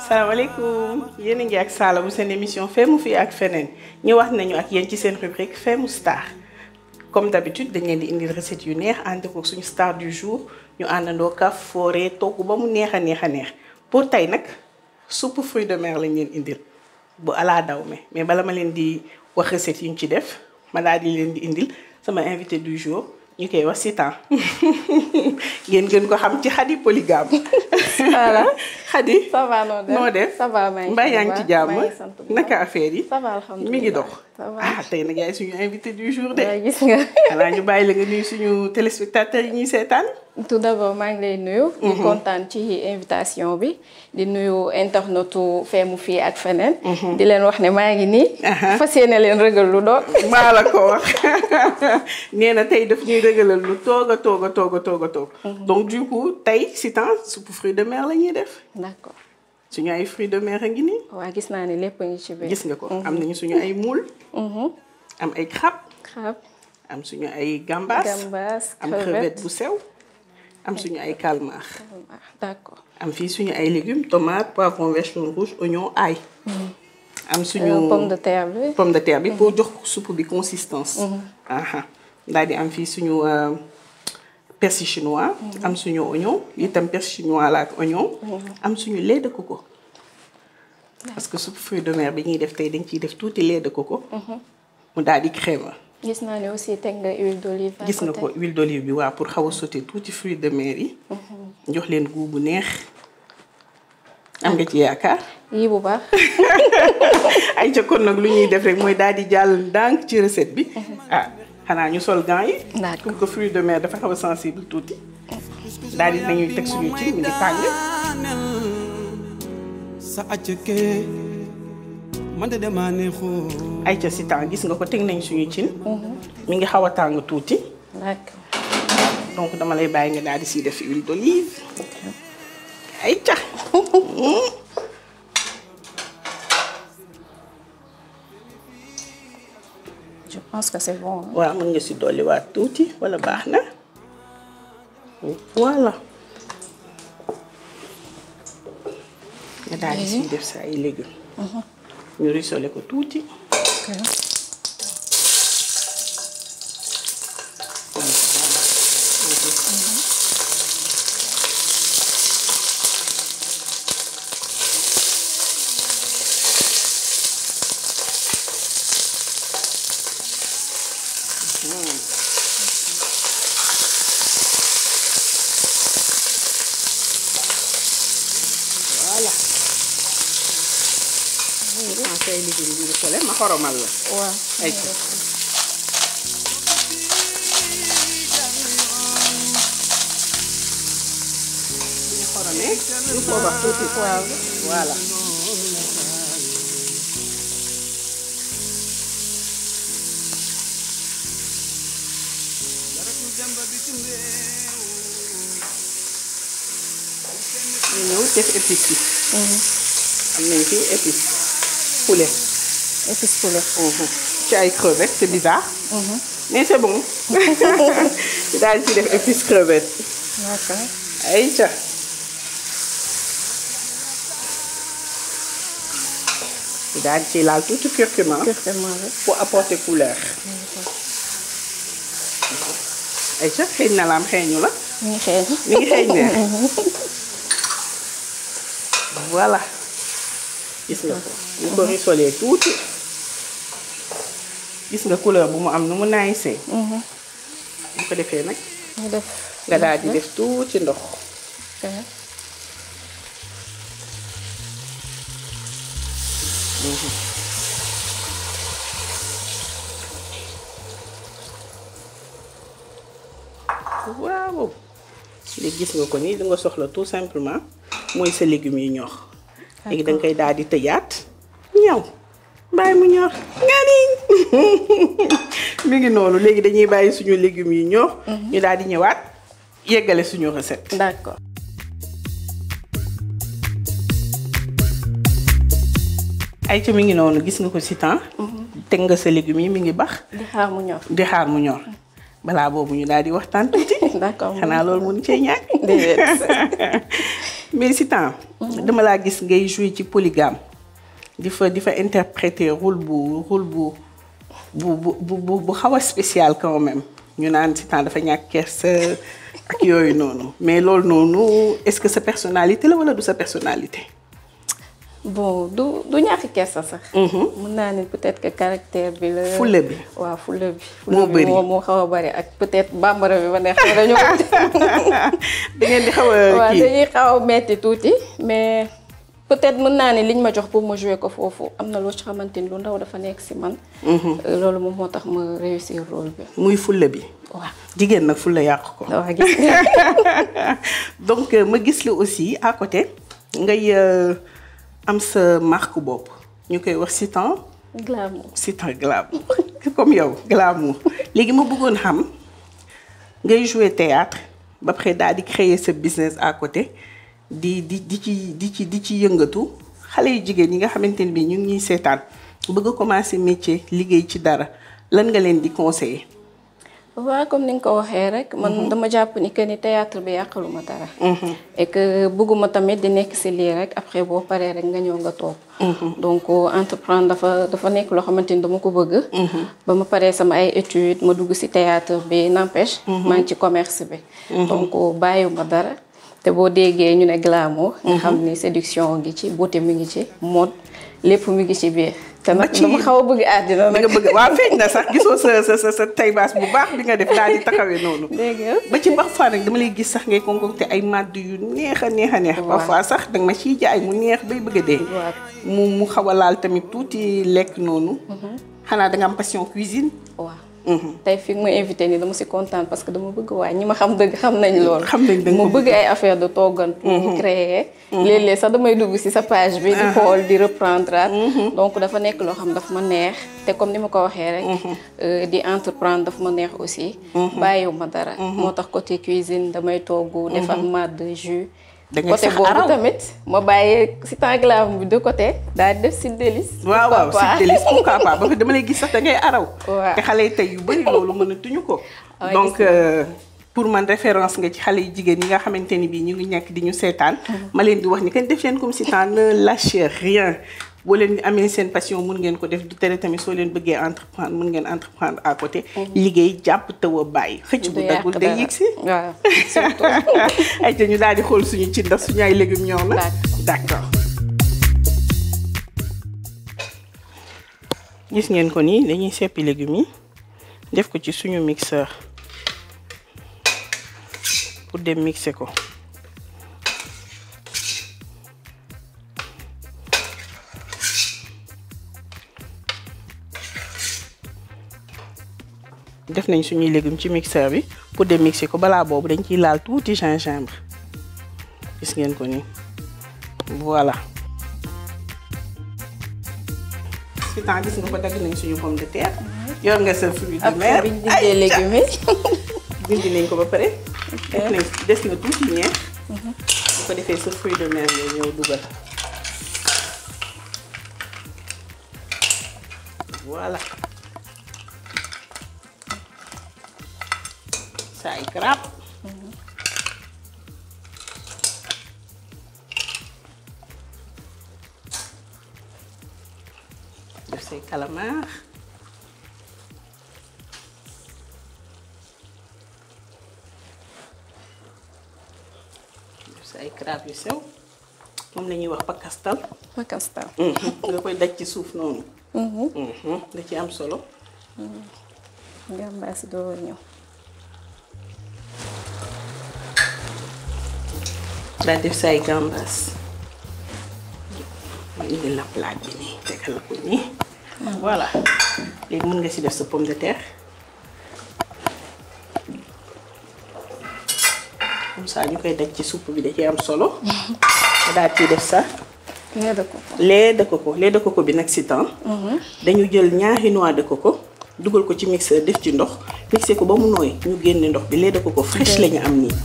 salaamaaleykum yéen a ngi ak Sala bu seen émission Femme fii ak feneen ñëwaat nañu ak yéen ci seen rubrique Femme Star comme d'habitude dañ leen di indil recette yu neex ànd ko suñu star du jour ñu àndandoo kaf fooree togg ba mu neex a neex pour tey nag soupe fruits de mer lañ leen indil bu ala daw mais bala ma leen di wax recette yi ñu ci def ma daal di leen di indil sama invité du jour ñu koy wax Sitan ngeen gën ko xam ci Khady polygame. voilà Khady. ça va noo def ça va mbaa yaa ngi ci jàmm naka affaire yi. ça va alhamdulilah mi ngi dox. tey nag yaay suñu invité du jour de. waaw gis nga. xanaa ñu bàyyi la nga nuyu suñu téléspectateurs yi ñuy seetaan. tout d'abord maa ngi lay nuyu. di kontaan ci invitation bi. di nuyu internetu Femme fii ak feneen. di leen wax ne maa ngi nii. fas yéene leen rëgal lu doon. maa la ko wax nee na tey daf ñuy rëgalal lu toog a toog. donc du coup tey Sitan soupe fruits de mer la ñuy def. d'accord. suñu ay fruits de mer a ngi nii. waaw gis naa ne lépp a ngi ci biir. gis nga ko am nañu suñu ay moule. am ay crabe. am suñu ay gambas. am crevette bu sew. am suñu ay calmar. d'accord. am fii suñu ay légumes tomate poivron vert jaune rouge oignon ail. am suñu pomme de terre bi. pour jox soupe bi consistance. daal di am fii suñu persil chinois. am suñu oignon itam persil chinois la ak oignon. am suñu lait de coco. parce que soupe fruits de mer bi ñuy def tey dañ ciy def tuuti lait de coco. mu daal di crème. gis naa ne aussi teg nga huile d'olive. gis nga ko huile d'olive bi waaw pour xaw a sauté tuuti fruits de mer yi. jox leen goût bu neex. am nga ci yaakaar. yii bu baax. ay ca kon nag lu ñuy def rek mooy daal di jàll ndànk ci recette bi. xanaa ñu sol gants yi. d'accord comme que fruits de mer dafa xaw a sensible tuuti. daal di nañuy teg suñu ci mi ngi tàng. ay ca Sitan gis nga ko teg nañ suñu cin. mi ngi xaw a tàng tuuti. d'accord. donc dama lay bàyyi nga daal di siy def huile d'olive. ay ca. je pense que c'est bon. waaw mën nga si dolliwaat tuuti wala baax na. voilà. nga daal di siy def sa ay légumes. ñu rissolé ko tuuti. voilà. ay légumes yu rissolé ma xoromal la. waaw. ay ñu xoromee ñu poobar tuuti. waaw. voilà. ñu ñëw def épices yi. am nañ fi épices poulet. épices poulet. ci ay crevettes c'est bizarre. mais c'est bon. daal ci def épices crevettes. d'accord. ayca. daal ci laal tuuti curcuma. pour apporter couleur. ayca xëy na laam xeeñu la. mi ngi xeeñ. mi ngi xeeñ neex. voilà. gis nga ko ñu ko rissolé tuuti. gis nga couleur bu mu am nu mu naayisee. bu ko defee nag. ñu def nga daal di def tuuti ndox. waaw léegi gis nga ko nii li nga soxla tout simplement mooy sa légumes yi ñor. léegi da nga koy daal di tëjaat ñaw bàyyi mu ñor nga ni mi ngi noonu léegi dañuy bàyyi suñu légumes yi ñor. ñu daal di ñëwaat yeggale suñu recette. d'accord. ay ci mi ngi noonu gis nga ko si temps. teg nga sa légumes yi mi ngi bax. di xaar mu ñor. di xaar mu ñor. balaa boobu ñu daal di waxtaan tuuti. d'accord xanaa loolu mun cee ñàkk. mais si temps. dama laa gis ngay jouer ci polygame. di fa interpréter rôle bu xaw a spécial quand même. ñu naan si temps dafa ñàkk kersa ak yooyu noonu mais loolu noonu est-ce que sa personnalité la wala du sa personnalité. bon du ñàkk kersa sax. mën naa ne peut-être que caractère bi la. fulla bi waaw fulla bi. moo bëri moo xaw a bëri ak peut-être bambara bi ba neex na dañoo. da ngeen di xaw a kii waaw dañuy xaw a metti tuuti mais peut-être mën naa ne liñ ma jox pour ma jouer ko foofu am na loo ci xamante ni lu ndaw dafa nekk ci man. loolu moom moo tax ma réussir rôle bi. muy fulla bi. waaw jigéen nag fulla yàq ko. waaw gis donc ma gis la aussi à côté ngay am sa marque bopp ñu koy wax si temps. glamour si temps glamour comme yow glamour léegi ma bëggoon xam ngay jouer théâtre ba pare daal di créer sa business à côté di ci yëngatu xale yu jigéen ñi nga xamante ne bii ñu ngi ñuy seetaan bëgg a commencer métier liggéey ci dara lan nga leen di conseiller. waaw comme ni nga ko waxee rek man dama jàpp ni que ni théâtre bi yàqaluma dara. et que bëgguma tamit di nekk ci lii rek après boo paree rek nga ñëw nga toog. donc entreprendre dafa nekk loo xamante ni dama ko bëgg. ba ma paree sama ay études ma dugg ci théâtre bi n'empêche. maa ngi ci commerce bi. donc bàyyiwuma dara. te boo déggee ñu ne glamour. nga xam ni séduction ngi ci beauté mi ngi ci mode lépp mi ngi ci biir. te nag dama xaw a bëgg àddina nag. nga bëgg waaw feeñ na sax gisoo sa taybaas bu baax bi nga def daal di taxawee noonu. dégg nga ba ci parfois nag dama lay gis sax ngay concocter ay màdd yu neex a neex. parfois sax danga ma ciy jaay mu neex bay bëgg a dee. mu xaw a laal tamit tuuti lekk noonu. xanaa danga am passion cuisine. waaw. tey fi ma invité nii dama ci kontaan parce que dama bëgg waaye ñi ma xam dëgg xam nañ loolu. xam nañ dëgg ma bëgg ay affaire de toggantu. créer. léeg-léeg sax damay dugg ci sa page bi. di xool di reprendre. donc dafa nekk loo xam daf ma neex te comme ni ma ko waxee rek. di entreprendre daf ma neex aussi. bàyyiwuma dara. moo tax côté cuisine damay togg. defar màdd jus. côté boobu tamit ma bàyyee ci temps glamour bi de côté daal def ci délice. waaw ci délice pourquoi pas ba dama lay gis sax da ngay araw. waaw te xale yi tey yu bari loolu mënatuñu ko. donc pour man référence nga ci xale yu jigéen yi nga xamante ni bii ñu ngi nekk di ñu seetaan. ma leen di wax ni kañ def leen comme ci temps ne lâchez rien. boo leen amee seen passion mun ngeen ko def du tere tamit soo leen bëggee entreprendre mun ngeen entreprendre à côté. liggéey jàpp taw a bàyyi. xëcc bu daggul day yegg si. waaw surtout. ay te ñu daal di xool suñu ci ndax suñu ay légumes ñor na. d'accord. gis ngeen ko nii dañuy seppi légumes yi def ko ci suñu mixeur pour dem mixer ko. def nañ suñuy légumes ci mixeur bi pour démixer ko balaa boobu dañ ciy laal tuuti gingembre gis ngeen ko nii voilà. ci temps gis nga ko dagg nañ suñu pomme de terre. yor nga sa fruit de mer après biñ dindee légumes yi. dindi nañ ko ba pare. def nañ des na tuuti ñeex. bu ko defee sa fruit de mer yooyu ñëw dugal. voilà. say crab. def say calamar. def say crab yu sew moom la ñuy wax pakastal. pakastal. nga koy daj ci suuf noonu. da ci am solo. gàmbaas doo ñëw. daal def say gambas ma indi la plate bi nii tegal la ko nii voilà léegi mën nga ci def sa pomme de terre comme ça ñu koy daj ci soupe bi da ci am solo daal ciy def sa lait de coco bi nag ci temps dañu jël ñaari noix de coco dugal ko ci mixeur def ci ndox mixé ko ba mu nooy ñu génne ndox bi lait de coco fraîche la ñu am nii.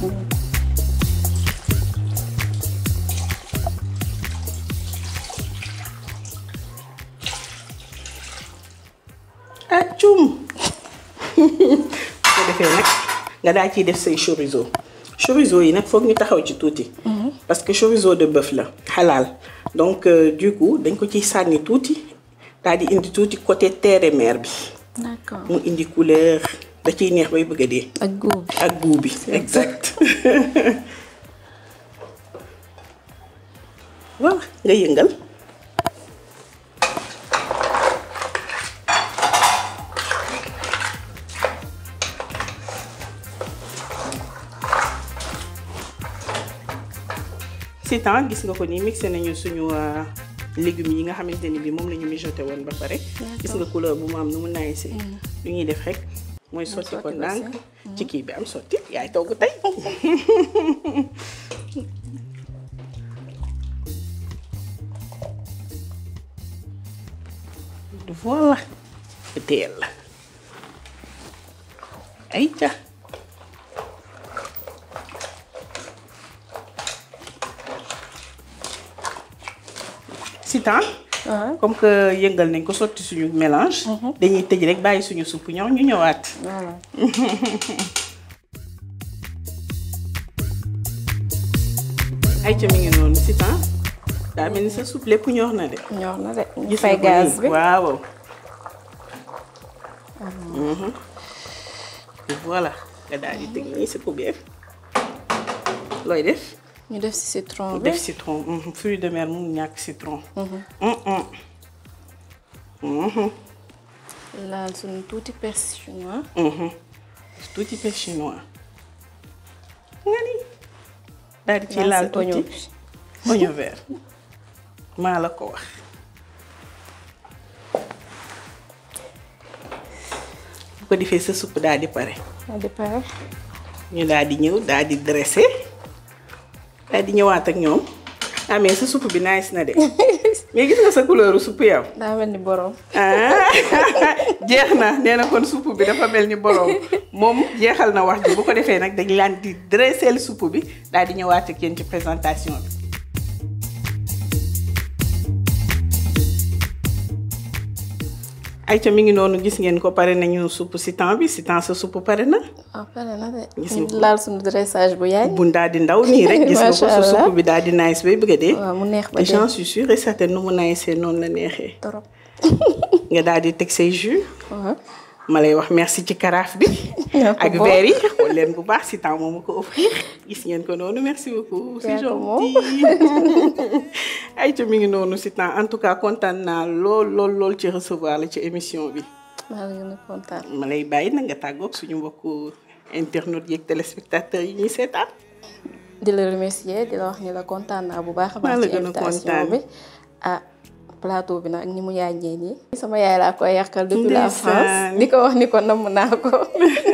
acum ko defee nag nga daa ciy def say chorizo yi nag foog ñu taxaw ci tuuti parce que chorizo de bœuf la halal donc du coup dañ ko ciy sànni tuuti daal di indi tuuti côté terre mer bi d'accord mu indi couleur da ciy neex bay bëgg a dee ak goût bi exact voilà nga yëngal si temps gis nga ko nii mixé nañu suñu légumes yi nga xamante ni bi moom la ñu mijoté woon ba pare gis nga couleur bu mu am nu mu naay si lu ñuy def rek mooy sotti ko ndànk ci kii bi am sotti yaay togg tey voilà teel la ay ca si temps comme que yëngal nañ ko sotti suñu mélange dañuy tëj rek bàyyi suñu supp ñor ñu ñëwaat voilà ay ca mi ngi noonu si temps daa mel ni sa supp lépp ñor na de ñu fay gaz bi waaw voilà nga daal di teg nii sa kubéer looy def ñu def ci citron bi def citron fruit de mer mu ñàkk citron laal suñu tuuti persil chinois tuuti persil chinois nga ni daal di ci laal tuuti oignon vert maa la ko wax bu ko defee sa supp daal di pare ñu daal di ñëw daal di dressé daal di ñëwaat ak ñoom mais sa supp bi nice na de mais gis nga sa couleur supp yow daa mel ni borom jeex na nee na kon supp bi dafa mel ni borom moom jeexal na wax ji bu ko defee nag dañ laan di dressé supp bi daal di ñëwaat ak yéen ci présentation bi ayca mi ngi noonu gis ngeen ko pare nañu supp si temps bi si temps sa supp pare na. pare na de. gis nga ñu laal suñu dressage bu yaay. bu daal di ndaw nii rek. gis nga ko sa supp bi daal di nice bay bëgg a dee. waaw mu neex ba dee j'en suis sûre et certaine nu mu nice noonu la neexee. trop. nga daal di teg say jus. waaw. ma lay wax merci ci carafe bi. ak verre yi xool leen bu baax si temps moomu ko offrir gis ngeen ko noonu merci beaucoup. c'est gentil. ayca mi ngi noonu si temps en tout cas kontaan naa lool ci recevoir la ci émission bi. maa ngi gën a kontaan. ma lay bàyyi na nga tàggoog suñu mbokku internautes yeeg téléspectateurs yi ñuy seetaan. di la remercier di la wax ni la kontaan naa bu baax a baax ci invitation bi plateau bi nag ni mu yaajee nii. sama yaay laa koy yàqal depuis la France di ko wax ni ko namm naa ko.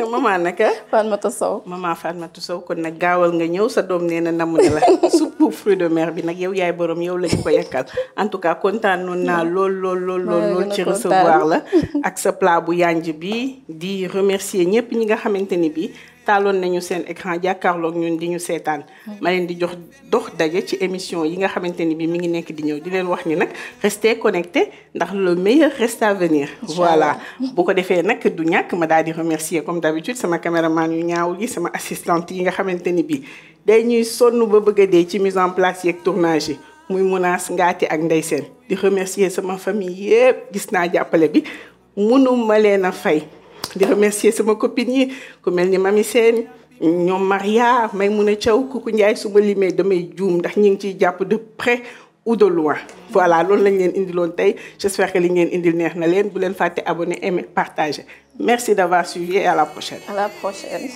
maman naka. Fatmata Sow. maman Fatmata Sow kon nag gaawal nga ñëw sa doom nee na namm ne la. suppu fruit de mer bi nag yow yaay borom yow lañu ko yàqal en tout cas kontaan noonu naa lool ci recevoir la. ak sa plat bu yanj bi di remercier ñëpp ñi nga xamante ni bi taaloon nañu seen écran jàkkaarloog ñun di ñu seetaan. ma leen di jox dox daje ci émission yi nga xamante ni bi mi ngi nekk di ñëw di leen wax ni nag restez connectés ndax le meilleur reste à venir. voilà bu ko defee nag du ñàkk ma daal di remercier comme d'habitude sama caméraman yu ñaawul yi sama assistante yi nga xamante ni bi day ñuy sonn ba bëgg a dee ci mise en place yeeg tournage yi muy Mounass Ngaati ak Ndey Seen di remercier sama famille yépp gis naa jàppale bi mënuma leen a fay. di remercier sama copine yi ku mel ni Mami Sène ñoom Maria Maymouna Thiaw Kuku Ndiaye su ma limee damay juum ndax ñi ngi ciy jàpp de près ou de loin. voilà loolu lañ leen indiloon tey j'espère que li ngeen indil neex na leen bu leen fàtte abonner aimer partager merci d'avoir suivi et à la prochaine. à la prochaine.